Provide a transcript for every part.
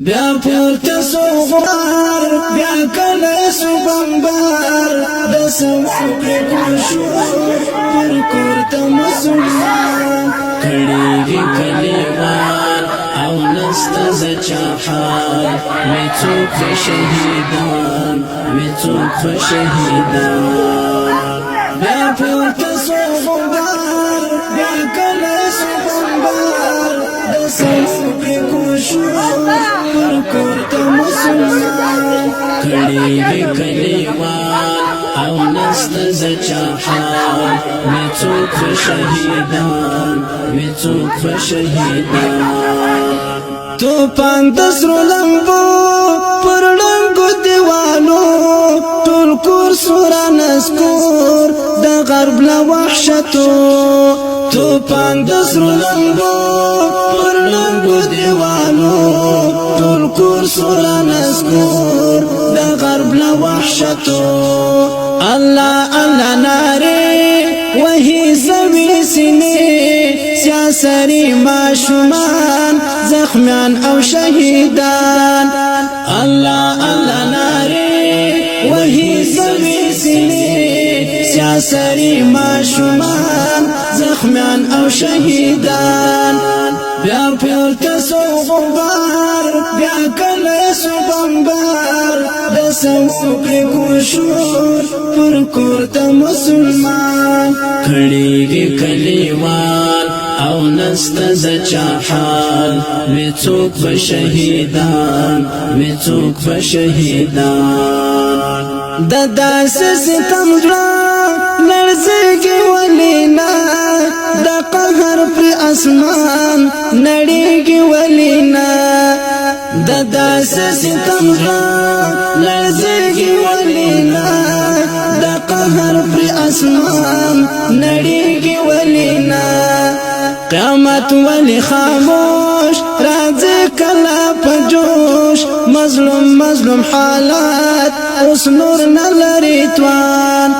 بیا پورته سو غبار، بیا کله سو بمبار، د سو کوشو پر کور ته مسلمان. کړيږي کلیوال او نسته زچا حال، وی څوک شهیدان، وی څوک شهیدان. بیا پورته سو غبار، بیا کله سو بمبار، د سو کوشو پر کور ته مسلمان. کړيږي کلیوال او نسته زچا حال، وی څوک شهیدان، وی څوک شهیدان. توپان د سرو لمبو پر ړنګو دیوالو، ټول کور سورا نسکور د غرب له وحشتو. توپان د سرو لمبو پر ړنګو دیوالو، ټول کور سورا نسکور د غرب له وحشتو. الله الله نارې وهي زوی سینې، سیاسري ماشومان، زخمیان او شهیدان. الله الله نارې وهي زوی سینې، سیاسري ماشومان، زخمیان او شهیدان. بیا پورته سو غبار، بیا کله سو بمبار، د سو کوشور پر کور ته مسلمان. کړيږي کلیوال او نسته زچا حال، وی څوک شهیدان، وی څوک شهیدان. د داس ستم زړه لړزېږي ولینا، د قهر پر اسمان نړیږي ولینا. د داس ستم زړه لړزېږي ولینا، د قهر پر اسمان نړیږي ولینا. قیامت ولی خاموش، راځي کله په جوش؟ مظلوم مظلوم حالات اوس نور نه لري توان.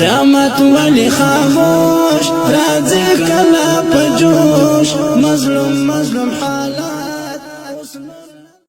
قیامت ولی خاموش، راځي کله په جوش؟ مظلوم مظلوم حالات.